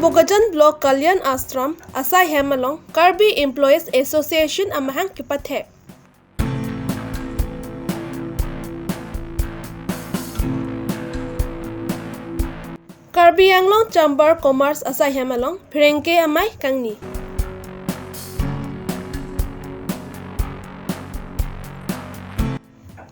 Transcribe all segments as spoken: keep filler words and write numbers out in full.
Bokajan Block Kalyan Ashram asai hem along Karbi Employees Association amahang kepathek. Karbi Anglong Chamber Commerce asai hem along pherangke amei kangni.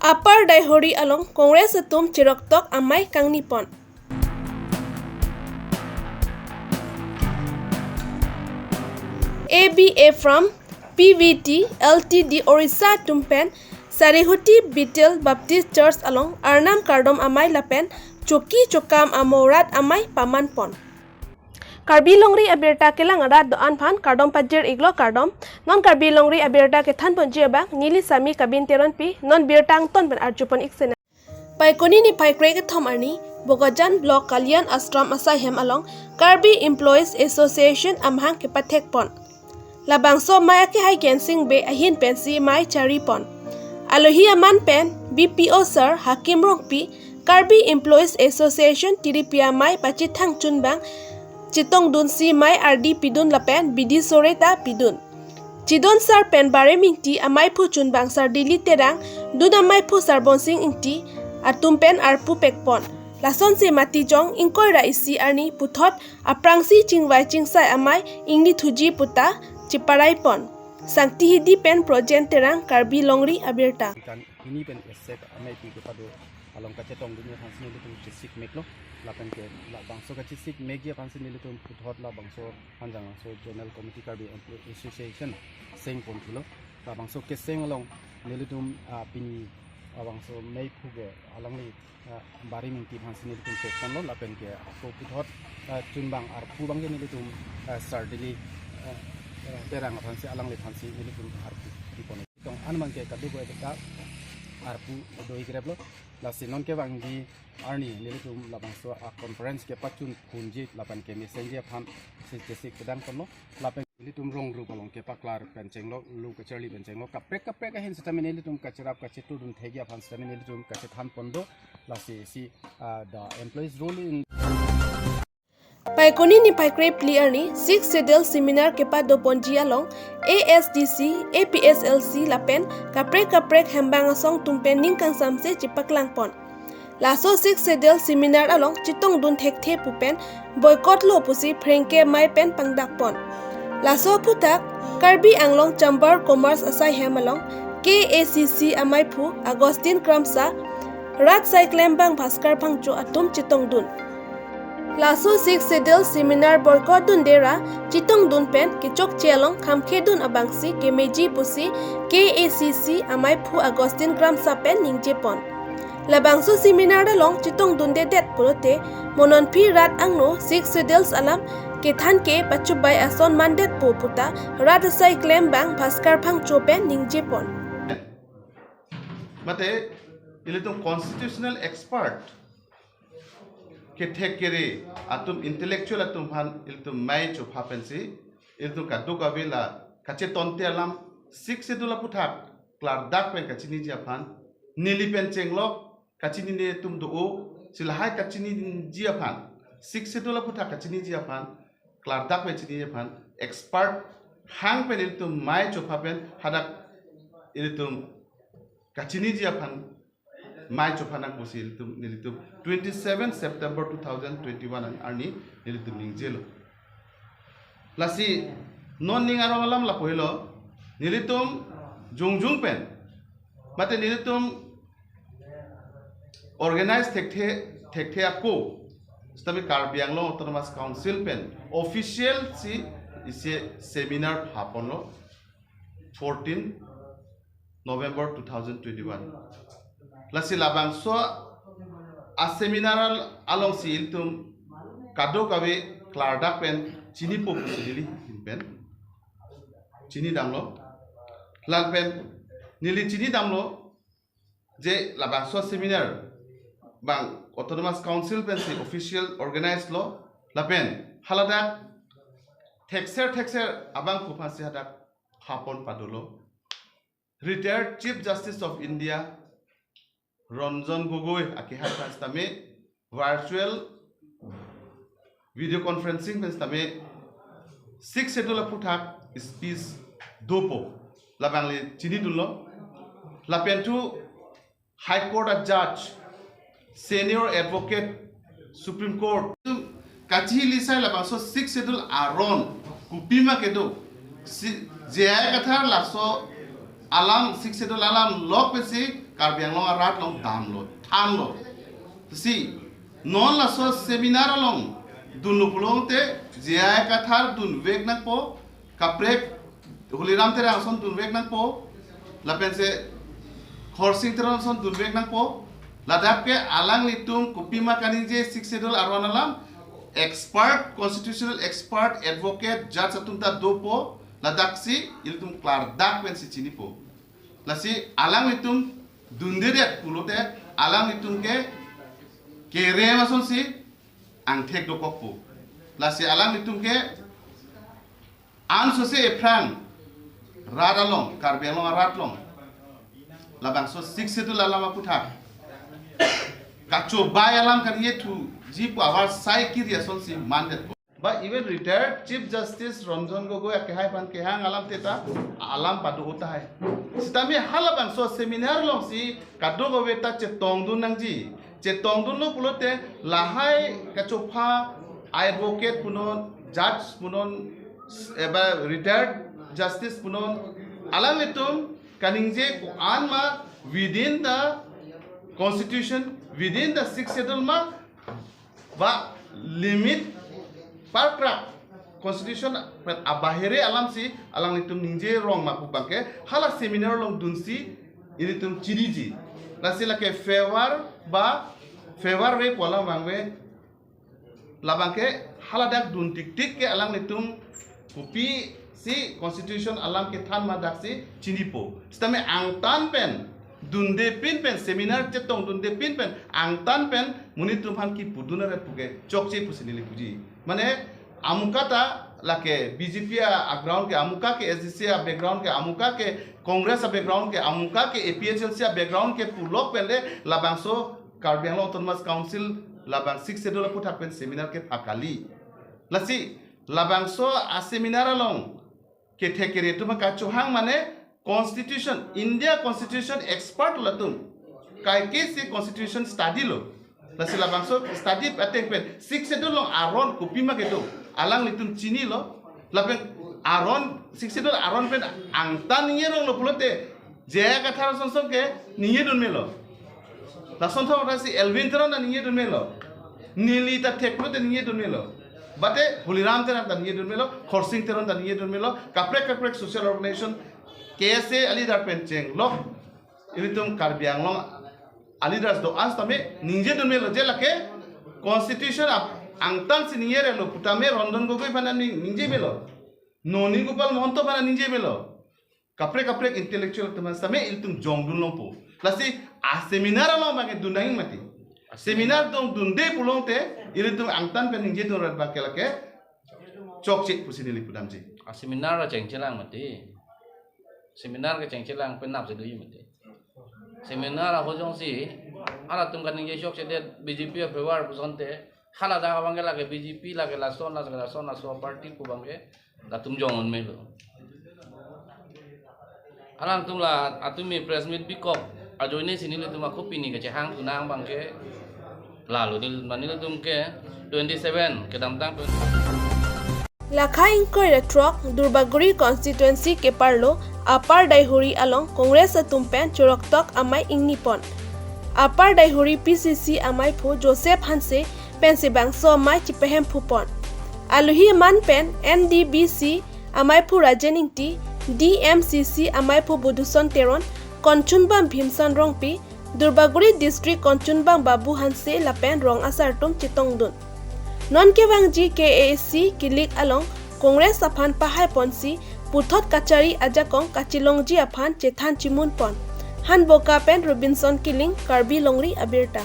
Upper Daihori along Congress atum chiroktok amei kangni pon. A B A from P V T L T D Orissa atum pen Sarihuti Bethel Baptist Church along Arnam kardom amei lapen choki chokam amo rat amei paman pon. Karbi Longri abirta kelang arat do-an aphan kardom pajir iklo kardom. Non Karbi Longri abirta kethan ponji abang neli Sami Kabin Teronpi, non birta angton pen arju pon ik sena. Paikuni niphai kre kethom arni Bokajan Block Kalyan Ashram asai hem along Karbi Employees Association amahang kepathek pon. Labangso amei akehai Gensing Bey ahin pensi amei chari pon. Alohi aman pen B P O sir Hakim Rongpi, Karbi Employees Association tiripi amei pachethang chunbang chetongdunsi amei ardi pidun lapen bidi sore ta pidun. Chidon sar pen Barim Ingti, ameiphu chunbang sar Dili Terang, dun ameiphu sar Bonsing Ingti atum pen arpu pek pon. Lasonsi mati jong ingkoi ra isi arni puthot aphrangsi chingvai chingsai amei ingni thuji puta cheparai pon. Sangti Hidi pen Projen Terang, Karbi Longri abirta. Kan ini pen esek ameipi kepado along kachetongdun aphansi nelitum chesik meklo. Lapen ke labangso kachesik mekji aphansi nelitum puthot labangso Panjang Langso Zonal Committee Karbi Employee Association seng pon thulo. Labangso keseng along nelitum, ah, pini labangso ameiphu ke alangli, ah, Barim Ingti aphansi nelitum pek ponlo lapen ke ako puthot, ah, chunbang arpu abang ke nelitum, ah, sar Dili, ah, ah, Terang aphansi alangli aphansi nelitum arpu pi pon. Tong an abang ke kadokave ta arpu do-ik replo. Lasi non kevangji arni nelitum labangso a-conference kepachun phunji lapen kemesen ji aphansi chesik kedang ponlo. Lapen nelitum rong group along kepaklar pen chenglo, lo kacharli pen chenglo, kaprek kaprek ahin sitame nelitum kacherap kachetongdun thekji aphan sitame nelitum kachethan pon do. Lasi isi, ah, the employees role in Paikuni niphai kre phli arni Sixth Schedule seminar kepado ponji along A S D C, A P S L C lapen kaprek kaprek hembang asong atum pen ning kangsamse chepaklang pon. Laso Sixth Schedule seminar along chetongdun thekthe pu pen boycott lo pusi pherangke amei pen pangdak pon. Laso aphuthak Karbi Anglong Chamber Commerce asai hem along K A C C ameiphu Augustine Kramsa, rat asai klembang Bhaskar Phangcho atum chetongdun. Laso Sixth Schedule seminar boycott dunde ra chetongdun pen kechokche along khamkhedun abangsi kemeji pusi K A C C ameiphu Augustine Kramsa pen ningje pon. Labangso seminar along chetongdundedet pulote mo non aphi rat angno Sixth Schedule alam kethan ke pachubai ason mandetpo puta rat asai klembang Bhaskar Phangcho pen ningje pon. Mate ilitum constitutional expert kethek kere atum, intellectual atum aphan ilitum amei chopha pensi ilitum kadokave la kachetonte alam Sixth Schedule aphuthak klardak pen kachiniji aphan, neli pen chenglok kachinine atum do-o, si lahai kachiniji aphan, Sixth Schedule aphuthak kachiniji aphan, klardak pen chiniji aphan expert hang pen ilitum amei chopha pen hadak ilitum kachiniji aphan amei chopha nang pusi ilitum, nelitum twenty seven September two thousand twenty-one an arni nelitum ningjelo. Lasi non ning arong alam lapu helo, nelitum jongjung pen mate nelitum organize thekthe, thekthe ako sitame Karbi Anglong Autonomous Council pen official si isi seminar pha ponlo fourteen November two thousand twenty-one. Lasi labangso a-seminar al-, alongsi ilitum kadokave klardak pen chinipo pusi neli ahin pen chinidamlo. Lapen neli chinidamlo je labangso seminar abang Autonomous Council pensi official organize lo, lapen haladak thekser thekser abangphu aphansi hadak pha pon padolo. Retired Chief Justice of India Ranjan Gogoi akehai aphan sitame virtual video conferencing pen sitame Sixth Schedule aphuthak speech dopo, labang le chinidunlo. Lapen thu High Court a judge, senior advocate, Supreme Court, kachihilisai labangso Sixth Schedule aron kopima kedo, si J I Kathar laso alam, Sixth Schedule alam lok pensi Karbi Anglong arat along damlo, thanlo. Si non laso seminar along dunlo pulote J I Kathar dunvek nangpo, kaprek Holiram Terang ason dunvek nangpo, lapensi Khorsing Teron ason dunvek nangpo. Ladak ke alanglitum kopima kaningje Sixth Schedule aron alam, expert, constitutional expert, advocate, judge atum ta dopo. Ladaksi ilitum klardak pensi chinipo. Lasi alanglitum dundedet pulote alanglitum ke kerem asonsi angthek dokokpo. Lasi alanglitum ke ansose ephrang rat along, Karbi Anglong arat along labangso Sixth Schedule alam aphuthak kachobai alam kaningjethuji pu avarsai kiri asonsi mandetpo. Ba even retired Chief Justice Ranjan Gogoi akehai aphan kehang alam teta alam pado tahai. Sitame halabangso seminar alongsi kadokave ta chetongdun nangji. Chetongdunlo pulote lahai kachopha advocate punon, judge punon, eba retired justice punon, alanglitum kaningje ko-an ma within the constitution, within the Sixth Schedule ma, ba limit parkrak constitution pen abahere alamsi alanglitum ningje rong ma pu abangke hala seminar along dunsi ilitum chiniji. Lasi lake favor ba favor ve pu alam vangve, labangke haladak dun tiktik ke alanglitum kopisi constitution alam kethan ma daksi chinipo. Sitame angtan pen dunde pin pen, seminar chetongdunde pin pen, angtan pen monit atum aphan kipudun aret puke chokche pusi neli puji. Mane amuka ta lake B J P a, a ground ke amuka ke S D C a background ke amuka ke Congress a background ke amuka ke A P H L C a background ke pulok pen le labangso Karbi Anglong Autonomous Council labang Sixth Schedule aphuthak pen seminar kepha kali. Lasi labangso a seminar along kethek kere atum kachohang mane constitution, India constitution expert latum. Kaike si constitution study lo. Lasi labangso study ateng pen Sixth Schedule along aron kopima kedo alanglitum chinilo. Lapen aron, Sixth Schedule aron pen angtan ningje ronglo pulote J I Kathar asonson ke ningjedun melo. Lason thong si Elwin Teron ta ningjedun melo. Neli ta thek pulote ningjedun melo. Bate Holiram Terang ta ningjedun melo, Khorsing Teron ta ningjedun melo, kaprek kaprek social organization, K S A a leader pen chenglok ilitum Karbi Anglong a leaders do-an sitame ningjedun melo je lake constitution ap angtan si ningjerelo putame Ranjan Gogoi aphan ning-, ningje melo. Nonini Gopal Mahanta aphan ningje melo. Kaprek kaprek intellectual atum aphan sitame ilitum jongdun longpo. Lasi a seminar along abangke dun nangji mati. Seminar dongdunde pulote ilitum angtan pen ningjedun rat abangke lake chokche pusi neli pudamji. A seminar kechengchelang mati. Seminar kechengchelang penap si doji mati. Seminar ahojong si halatum kaningje chokchedet B J P a favor pusonte, haladak abangke lake B J P lake lason lake lason laso party pu abangke latum jongdun melo. Alangtum la atum mi press meet bikok ajoine si nelitum ako pini kechehang tunang abangke lalo neli, nelitum ke twenty seven kedamtang twenty. Lakha ingkoi ra throk Durbaguri constituency keparlo Upper Daihori along Congress atum pen choroktok amei ingnipon. Upper Daihori P C C ameiphu Joseph Hanse pensi bangso amei chipehemphupon. Aluhi aman pen N D B C ameiphu Rajen Ingti, D M C C ameiphu Budhuson Teron, konchunbang Bhimson Rongpi, Durbaguri District konchunbang Babu Hanse lapen rong asar atum chetongdun. Non kevangji K A A C kilik along Congress aphan pahaiponsi puthot kachari ajakong kachelongji aphan chethan chimunpon. Hanboka pen Robinson Killing, Karbi Longri Abirta.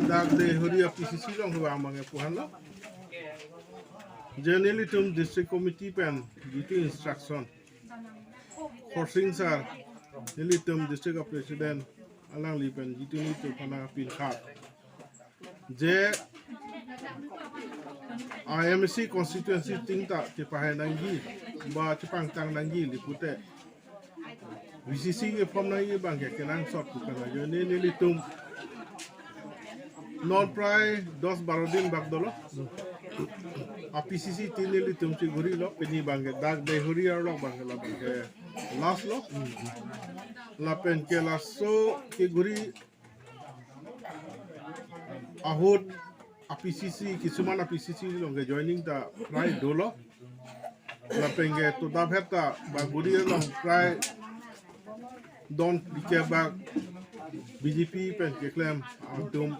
Dak Daihori a P C C along kevang abangke pu-anlo. Je nelitum district committee pen jitu instruction, Khorsing sir, nelitum district a president alangli pen jitu nelitum aphan nangpinkha. Je I M A C constituency tin ta chepahai nangji, ba chepangtang nangji le pute V C C ke form nangji abang ke kenangsot pu kana jo ne nelitum non prai dos baro din bak dolo. A P C C tin nelitum cheguri lo, pini abang ke dak Deihori arlo abang ke la abang ke last lo. Lapen ke laso keguri ahut a P C C, kisuman a P C C along ke joining ta prai dolo. Lapen ke todap het ta baguri along prai don dike bak B J P pen keklem atum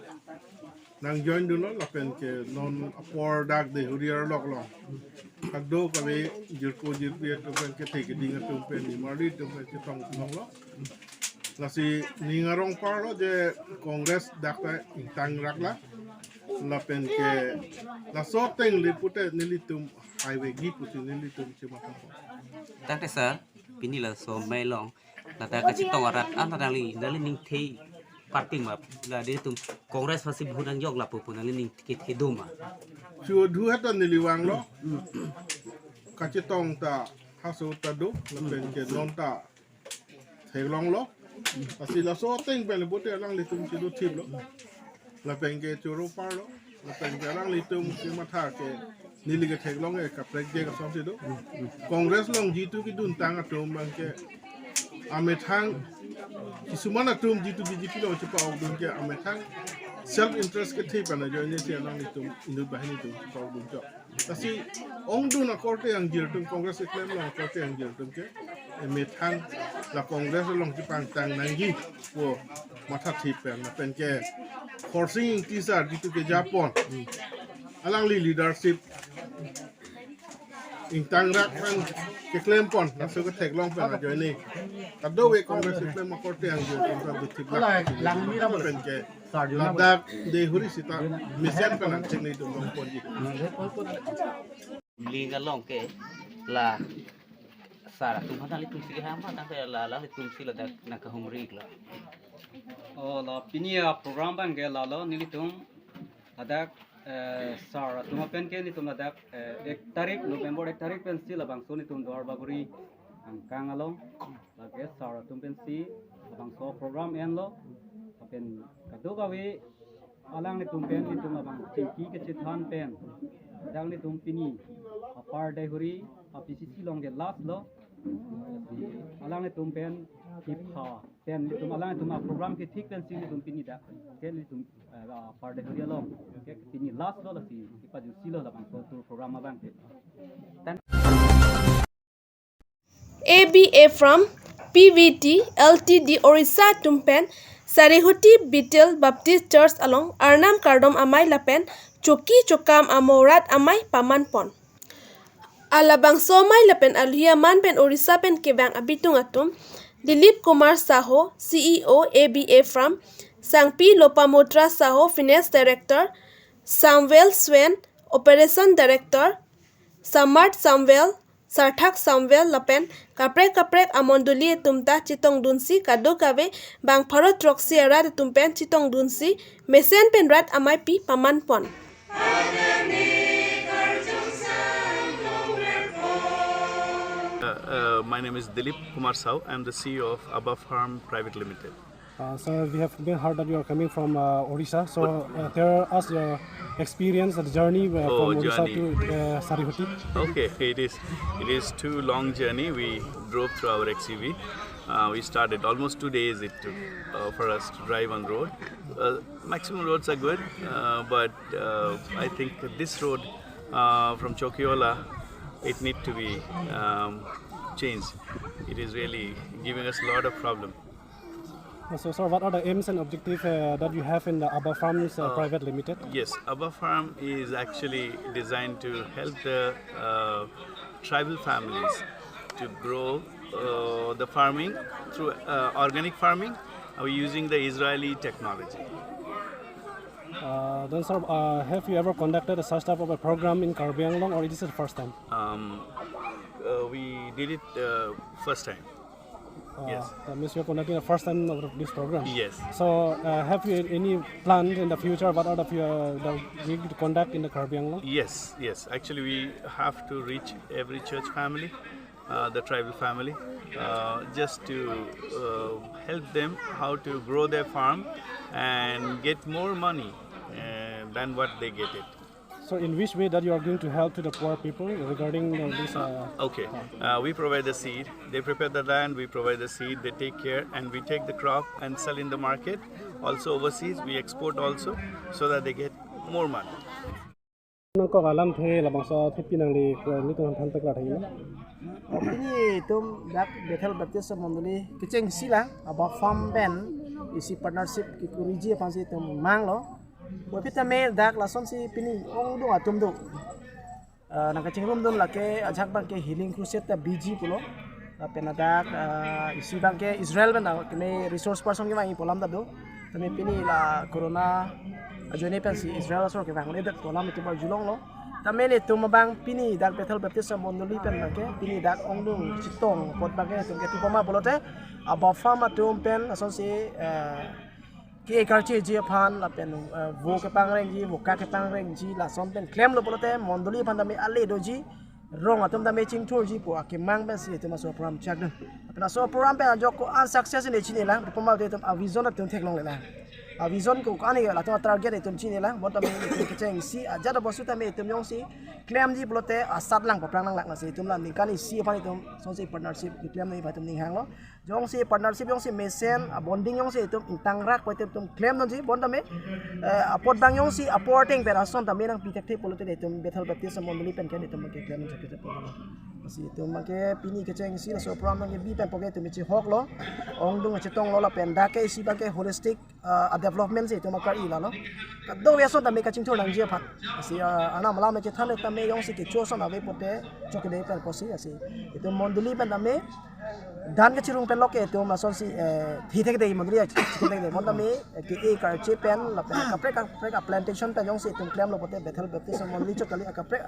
nang join dunlo lapen ke non apor dak Deihori arlo along. Kadokave jirpo jirpi atum pen kethe keding atum pen nimarli atum pen chetong longlo. Lasi ning arong parlo je Congress dak ta ingtang raklo. Lapen ke laso ateng le pute nelitum highway gi pusi nelitum chematha. Tangte sir, pini laso amei along lata kachetong arat an nangli, nangli ning the party ma, la de tum Congress pasi bhu nangjok lapu pu nangli ning kethe do ma? Chu dhu heta neli vanglo. Kachetong ta haso ta do, lapen ke non ta theklonglo. Lasi laso ateng pen le pute alanglitum chedothiplo. Lapen ke choro parlo. Lapen ke alanglitum kematha ke neli ketheklong ke kaprek je kasong si do. Congress along jitu keduntang atum abang ke amethang, kisuman atum jitu B J P along chepa-ok dun ke amethang self interest kethe pen ajoine si alanglitum inut banghini atum chepa-ok dun chok. Lasi ongdung akorte angjir atum, Congress keklem along akorte angjir atum ke emethang la Congress along chepangtang nangji pu mathathip pen lapen ke Khorsing Ingti sir jitu kejapon alangli leadership ingtang rak pen keklempon laso ketheklong pen ajoine kadokave Congress keklem akorte angjir atum ta dothip lak pen ke ladak Deihori sita mesen pen nangcheng ni dum dong ponji. Ling along ke la sir atum aphan nanglitum si kehang ma tangte la nanglitum si ladak nangkahumri lo? Oh, la pini aprogram abang ke lalo, nelitum ladak eh, sir atum pen ke nelitum ladak eh, ek tarik, November ek tarik pensi labangso nelitum Duar Bagori angkang along lake sir atum pensi labangso program enlo. Lapen kadokave alanglitum pen nelitum labang chingki kachethan pen, alanglitum pini apar Deihori a P C C along ke last lo. Alanglitum pen kipha pen nelitum alanglitum aprogram kethik pensi nelitum pini dak ke nelitum eh, apar Deihori along ke pini last lo, lasi kipajutsi lo labangso tour program abang ke. A B A from P V T L T D Orissa atum pen Sarihuti Bethel Baptist Church along Arnam kardom amei lapen choki chokam amo rat amei pamanpon. Alabangso amei lapen alohi aman pen Orissa pen kevang abitung atum, Dilip Kumar Sahu, C E O A B A from, Sangpi Lopamutra Sahu, Finance Director, Samuel Swen, Operation Director, Samart Samuel, Sarthak Samuel lapen kaprek kaprek amondoli atum ta chetongdunsi kadokave bang pharo throksi arat atum pen chetongdunsi mesen pen rat amei pi pamanpon. Uh, uh, my name is Dilip Kumar Sahu. I'm the C E O of Abba Farm Private Limited. Uh, sir, we have been heard that you are coming from uh, Orissa. So uh, tell us your experience, the journey uh, Oh, from Orissa journey. to uh, Sarihuti. Okay, it is it is too long journey. We drove through our X U V. Uh, we started almost two days it took uh, for us to drive on road. Uh, maximum roads are good, uh, but uh, I think this road uh, from Chokiola, it need to be um, changed. It is really giving us a lot of problem. So, sir, what are the aims and objectives uh, that you have in the Abba Farms uh, Uh, Private Limited? Yes, Abba Farm is actually designed to help the uh, tribal families to grow uh, the farming through uh, organic farming uh, using the Israeli technology. Uh, then, sir, uh, have you ever conducted a such type of a program in Karbi Anglong, or it is the first time? Um, uh, we did it uh, first time. Yes. Uh, that means you're conducting the first time of this program. Yes. So, uh, have you any plan in the future? What are the, uh, the we to conduct in the Karbi Anglong? Yes, yes. Actually, we have to reach every church family, uh, the tribal family, uh, just to uh, help them how to grow their farm and get more money uh, than what they get it. So in which way that you are going to help to the poor people regarding, uh, this? Uh, Okay. Uh, we provide the seed. They prepare the land. We provide the seed. They take care, and we take the crop and sell in the market. Also overseas, we export also, so that they get more money. Nangkok alamthe labangso thepi nangli, uh, nelitum aphan paklar thai na. Pini itum dak Bethel Baptist Mondoli kechengsi lang, aba farm pen isi partnership kekuriji aphansi itum manglo. Puvoiphit tame dak lasonsi pini ongdung atum do. Ah, nangkachingrumdun lake ajahak abangke Healing Crusade ta B G pulo. Lapen ladak, ah, isi abangke Israel pen ta keme resource person kevang-i pu alam ta do. Tame pini la corona ajoine pensi Israel asor kevangledet pu alam itum arjulonglo. Tame nelitum abang pini dak Bethel Baptist Mondoli pen abangke pini dak ongdung chetong apot abangke itum ke tu pama pulote, aba farm atum pen lasonsi, eh, ke-e karcheji aphan lapen, eh, vo kepangrengji, voka kepangrengji, lason pen klemlo pulote mondoli aphan tame ale doji, rong atum tame chingthurji pu akemang pensi itum laso program chakdun. Lapen laso program pen ajok ko-an success ne chinilang, pu pama itum avision atum theklonglelang. Avision ko-an ke latum target itum chinilang, bonta me itum kechengsi ajat abosu tame itum jongsi klemji pulote asat lang paphrang nanglak, lasi itum la ningkan isi aphan itum lasonsi partnership keklem nangji aphan itum ninghanglo. Jongsi partnership jongsi mesen, ah, bonding jongsi itum ingtangrak pu itum klemdunji, bonta me, eh, apot abang jongsi apor ateng pen ason tame nangpi thekthe pulote itum Bethel Baptist Mondoli pen ke itum ke klemdunji kita pulo. Lasi itum ke pini kechengsi laso program nangkebi pen puke itum chehoklo, ongdung chetonglo lapen dak ke isi abangke holistic, ah, development si itum akar-i lalo. Kadokave ason tame kachingthur nangji aphan. Lasi, ah, ana malam chethan tame jongsi kecho ason ave pulote chokde pen pusi, lasi itum mondoli pen tame dan kachirung pen loke itum lasonsi, eh, thi thekde mondoli, thi thekde, bonta me, eh, ke-e karche pen lapen kaprek kaprek a-plantation pen jongsi itum klemlo pulote Bethel Baptist Mondoli chot kali, akaprek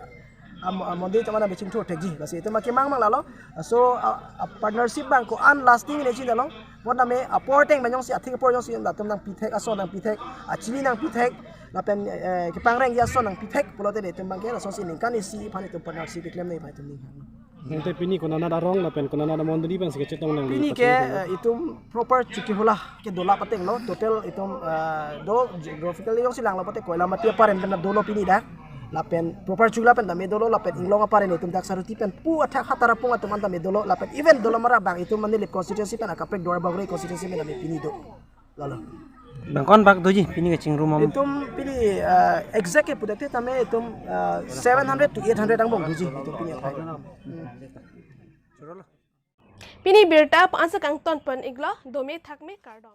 am-, am-, mondoli chama na biching thur thekji. Lasi itum akemang mang lalo. So, a, a-partnership abang ko-an lasting ne chinilo. Bonta me apor ateng pen jongsi, athik apor jongsi latum nangpi thek, ason nangpi thek, achini nangpi thek, lapen, eh, kepangrengji ason nangpi thek pulote itum abangke lasonsi ningkan isi aphan itum partnership keklem nangji aphan itum ninghang. Nangte pini konat arong lapen konat mondoli pensi kachetong nang? Pini ke, eh, itum proper Chokihola ke dolap atenglo, total itum, eh, do geographically jongsi langlo pulote Koilamati aparen pen dolo pini dak. Lapen proper Chokla pen tame dolo, lapen Inglong aparen itum dak Saruti pen pu athak Hatarapung atum an tame dolo, lapen even Dolamara abang itum Manipur constituency pen akaprek Duar Bagori constituency pen tame pini do. Lalo. Bang ko-an bak doji pini kachingrum am? Itum pini, eh, exact ke pudak te tame itum, eh, seven hundred to eight hundred angbong doji itum pini apai. Hmm. Pini birta pu ansa kangton pon-iklo, dome thakme kardom.